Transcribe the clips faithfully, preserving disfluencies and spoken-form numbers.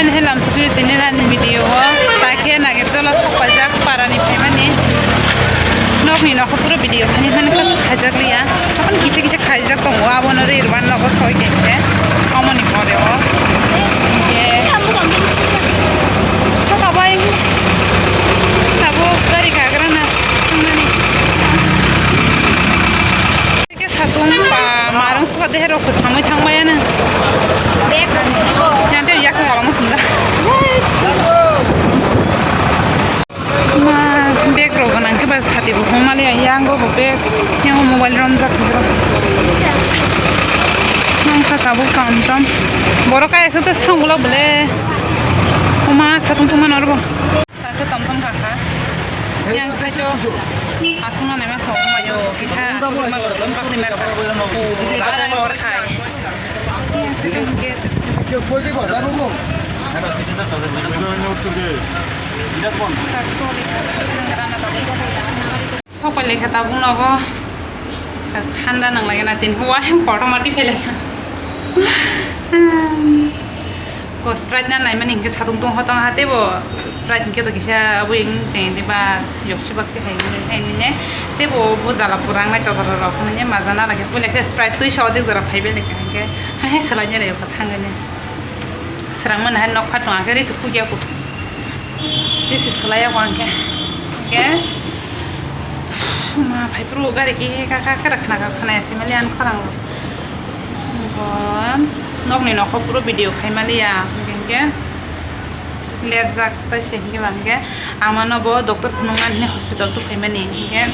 Ani helam sukri tini nani video o, ta khe nagir jolo sok paijak parani phaimani. Nokni nokho puro video khaini mani kasa khaijak liya. Apan kisa kisa khaijak tongo, abono rirwan nogo soi khe khe. Omoni pore o. Hinkhe. Kaka bai. Tabuk gari kagra na. Thangmani. Khe satung ba marung suka dehe rok se thamwi thangbai ano. Bag rok tuli bo. Yang te yak kolong sunda. Ma bag rok nang khe ba sati bo hong mali yang go bo bag yang mobile rom jak. Nang kha tabuk kam tam. Borok kaya se to thang ulo bole. Oma satung tungma norbo. Takhe tom tom kha kha. Yang saicho aswk nang naima sa ongma yo kisa aswk ma lo lom pakni mer kha. Lara hor khai. Yang saicho hingke. Tak sorry. Thang rana tabuk. Sok pai lekha tabuk nogo. Thanda nang lagi na tin huwa hem kotor mati phai lekha. Ko Sprite na naimani hinkhe satung tung hotong ha tebo Sprite hinkhe to kisa abui wng teng diba yok si bak si hai hai ne tebo bo jala pura nai to jala rok ne maja na lagi puila khe Sprite twi sa odik jora phai bai lekha hinkhe hai hai salai ne rok thangani. Srang mani hai nok phat tong khe risi khugya ko. This is Solaya ko angke. Ke? Ma phai pro gari ki ka ka ka khna ka khna ya semali an khorang. Bo nok ni nokho puro video khai mali ya. Ke? Ler jak tai se hinge bang ke. Ama no bo doctor phunung an ni hospital tu khai mani. Ke?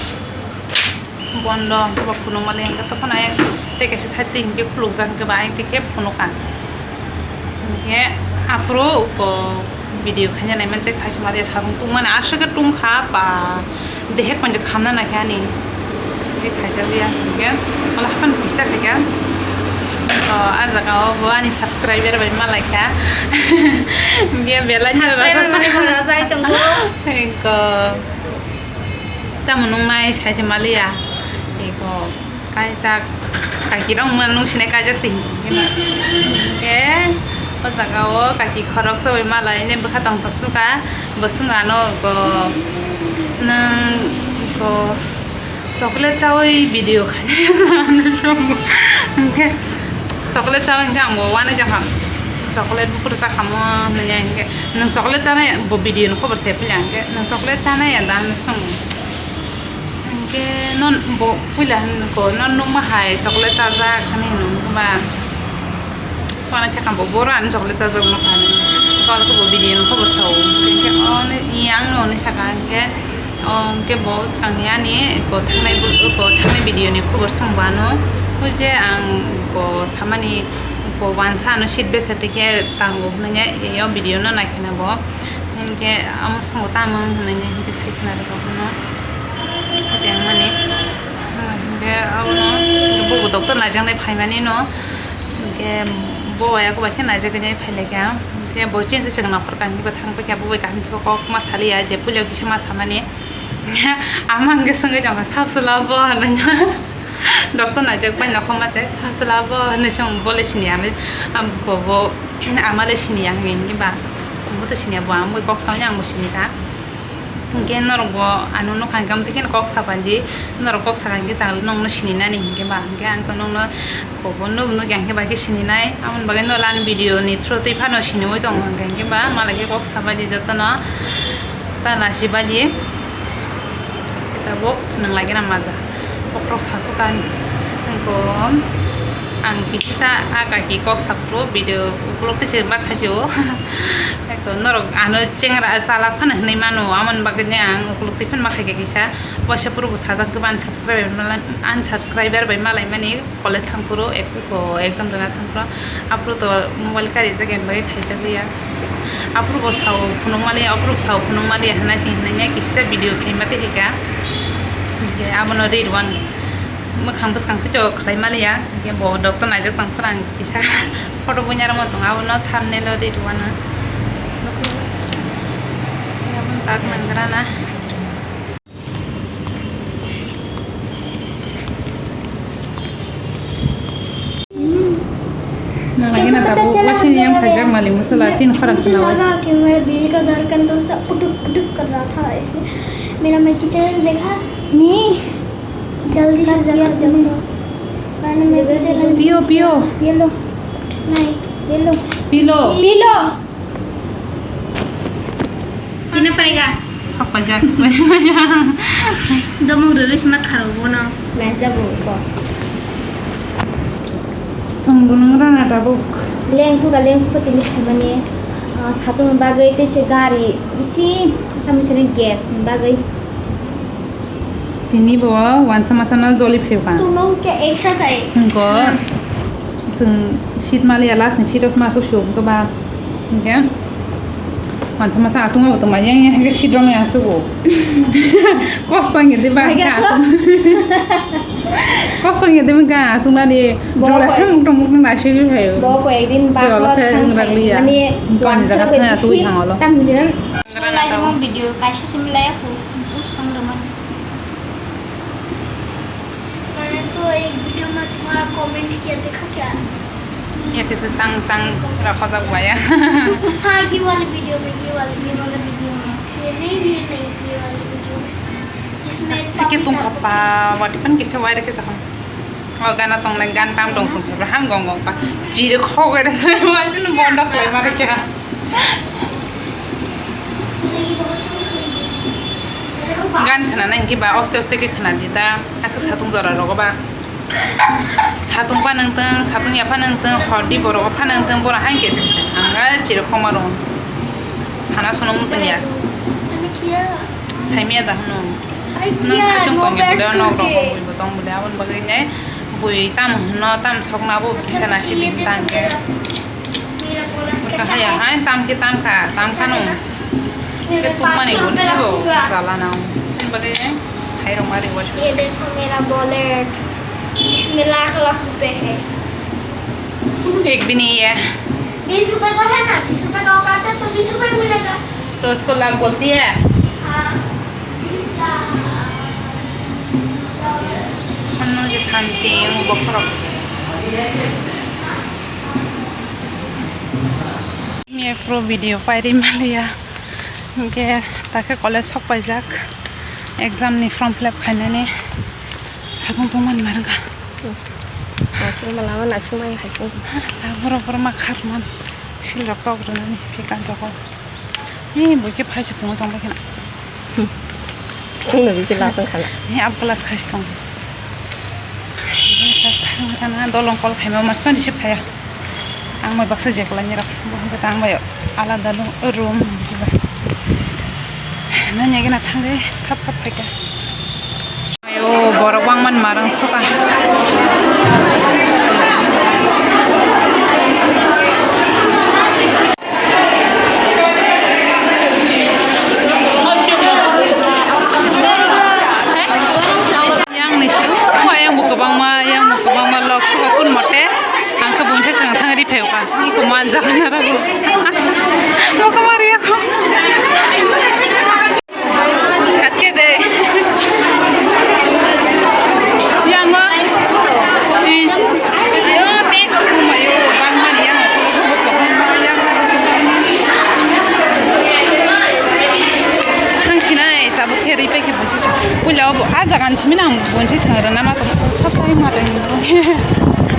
Bondo, hwnkhe bo phunukma le hwnkhe tokhono ayang tei kaisa side twi hinkhe khulukjak hwnkhe ba ayang twi khe phunukha. Hinkhe aphuru uko video khaina naiman se khaisa mari satung tungmani aswk khe tungkha ba dehe poito khamna naikhe ani. Hinkhe khaijak ya hinkhe wala haphano kisa khaikha. O, ah jaga o bo ani subscriber bai malaikha. Hinkhe belai no Subscriber rasa mani sa- bo rajai tongo. Hinkhe Tamo nungnai sai se maliya. Eko kaijak kaki rok mano nung sinai kaijak se hinkhe. Hinkhe o jaga o kaki khorok se bai malai ne bwkha tongthok suka. Bo swngano go nung go chocolate chawi video khai. Hinkhe chocolate chawi hinkhe ang bo uanai jakha. Chocolate buphuru chakhamo hinui hinkhe. Nwng chocolate chanai bo video ni khobor se phila hinkhe nwng chocolate chanai ya da hinui song. Hinkhe non bo puila hinui ko non nukma hai chocolate chajak hinui hinui nukma. Pona thekam bo boro ani chocolate chajak nukha hinui. Kol khe bo video ni khobor sao. Hinkhe oni yang no hinui saka hinkhe. O hinkhe bo swkang ni ani ko thangnai bo ko thangnai video ni khobor song bo ano. Hui je ang ko samani. Bo wansa ano seat besa twi khe tango hwnwi ya, video no nai kheno bo. Hinkhe amo songo tamo hwnwi ya, hinkhe sai khna rwkha bono. Tengmani. Hinkhe abono, bobo doctor naijaknai phaimani no. Hinkhe bo waya bai khe naijaknai phailaikha. Hinkhe bo chini se chwng nokhorkha, hinkhe bo thang paikha, bo bai kaham khe kok ma saliya, je puila kisa ma samani. Ama hinkhe swngwi tongkha, "Sap sula bo?" hwnwi. Doctor naijak bai nokhorma se, "Sap sula bo?" hwnwi swng, bo le siniya, am, ko bo, ama le siniya hwnwi hwnwi ba, bo to siniya, bo ang bai kok saui ang bo sinikha. Hinkhe norok bo ano nukha hinkhe, amtwi kheno kok sabaidi, norok kok sakha hinkhe chwng nokno sininani hinkhe ba, hinkhe ang to nokno Kobo nuknukya hinkhe bai khe sininai, aboni bagwi no ani video ni through twi phano siniwi tongo hinkhe, hinkhe ba malai khe kok sabaidi jotono ta nasibaidi tabuk nwnglai gana maja bokhorok sasukani. Hinkhe ang kisisa a kaki kok saphuru video ukuluk twi se ma khaisio. Eko norok ano chengra chalak phano hinwi mano, aboni bagwi ang ukuluk twi phano ma khaikha kisa. Waisa phuru bo sajak khe ba unsubscribe, unsubscriber bai malaimani. College thangphuru ek-, ko exam rwna thangphuru aphuru to mobile karijak, ani bagwi khaijak liya. Aphuru bo sao phunukma liya, aphuru bo sao phunukma liya hwnwi se hinwi kisa video khaima tei khaika. Hinkhe abono rirwan mwkhang bwskang tei to khlaima liya. Hinkhe bo doctor naijak tongphuru ang kisa photo buina rwma tongo, abono thumbnail o rirwano. Abono tak nang grana. Nang lagi na tabuk, waisa Yang khajak mali masala, tin khorang मुझे khana. लगा कि मेरा दिल का धड़कन तुमसे उठुक उठुक कर रहा था, इसलिए मेरा मैं किचन देखा नहीं, जल्दी से जल्दी देखो। मैंने मैं किचन Piyo, piyo. ये लो, नहीं, ये लो. Pilo. Pilo. Pina parega. Sapajak. Domong rwrwi sima kharo bono. Laijak bo ko. Songbo nung rana tabuk. Leng suka leng suka tini khaimani, ah, satung bagwi tei se gari isi kami sini gas ni bagwi. Tini bo wansa masa no joli phai kha. Tumung ke ek sath hai. Go. Chwng seat maliya last ni seat o sma aswk suk go ba. Hingke. Wansa masa aswk ma bo tongma yang yang ke seat rong ya aswk bo. Kosto ngi di ba. Hai ka aswk. Kosto ngi di ba aswk na di. Bo jole ko. Hang tong muk na shi phai. Bo ko ek din ba jole ko hang thang rak liya. Mani koni jaga thang aswk hang olo. Tam din. Lai mo video kaisa sim lai aku. Usang do man. मैंने तो एक वीडियो में तुम्हारा कमेंट किया, देखा क्या? ये कैसे संग संग रखा था हुआ है। हाँ, ये वाली वीडियो में, ये वाली, ये वाला वीडियो में। ये नहीं, ये नहीं, ये वाली वीडियो में। जिसमें Sike tong kapa, wati pan kisa wai rake sakam. O gana tong nai gan tam tong sung kapa, hang gong gong pa. Jire khogoi rake, wajin bondo khlai mare kya. Gan khna nai hwnkhe ba oste oste khe khna di ta, aswk satung jora rogo ba. Satung phano wngtong, satung ya phano wngtong, hor di borok phano wngtong, borok hain khe se ang ga chirok khoma rong. Sana sono muchung ya. Saimya da hwno. Nwng sasung tong ya bwlai o nok rok bui bo tong bwlai aboni bagwi ne bui tam hwno tam sokna bo kisa na si din tang khe. Kahaya hai tam khe tam kha, tam kha nung. Khe tuk mani bo ni bo chala nang. Bade sai rong mari bo. ये देखो मेरा वॉलेट, इसमें लाख लाख रुपए है। एक भी नहीं है। बीस रुपए का है ना, बीस रुपए का औकात है तो बीस रुपए मिलेगा। तो उसको लाख बोलती है? हाँ, बीस lakh. Hwnwi se santi wng bokhorok. Mia pro video pairi maliya. Hwnkhe takhe college sok paijak. Exam ni form fill up khainani satung tongmani marwngkha. Naisingma lama naisingmani hai se. Borok borok ma kharman sil rok tok rwnani phekan rok. Ni bui khe phai se tongwi tong bai kheno. Chwngno bisi lasong khala. Ni up class khai se tong. Thang thang na dolong call khaima mas mani se phaya. Ang mai baksa je kwlai ni rok. Bo hwnkhe tang bai alada room. Nanya gena thang de sap sap phaika. Ayo, borok bangmani marwng suka. Yang ni su, ayang bo kwbangma, yang bo kwbangma lok suka kun mote. Ang khe buinsa swkang thang ri phaio ka. Iko manjak na rago. Bo kwma ri ako. Kaske de. Yango. Eh. Yo, pek. Mayo, bang mani yang. Thang sinai, tabuk khe ri pek. Puila o, ah, jaga ni simi nang bonsi swngrwna ma tong, sapai ma tong.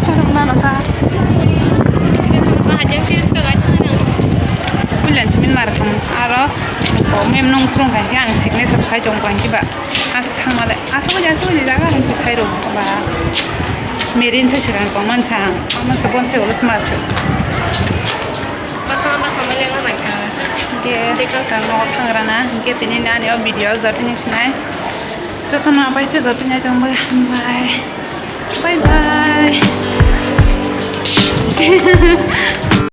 Rwna nokha. Puila ni simi ma rwkha aro, o mem nung phrwng kha khe ang signature khai tong kha khe ba. Asa thangma le, asa boni, asa boni jaga ang sai rw ba. Merin sa sirang tong man sa, man sa bonsai ulo smart sa. Basa, basa, mali, mali, mali. Hingke, ang nogo thangrana, hingke tini nani o video joto ni sinai. Joto no bai khe joto ni tong bai. Bye bye.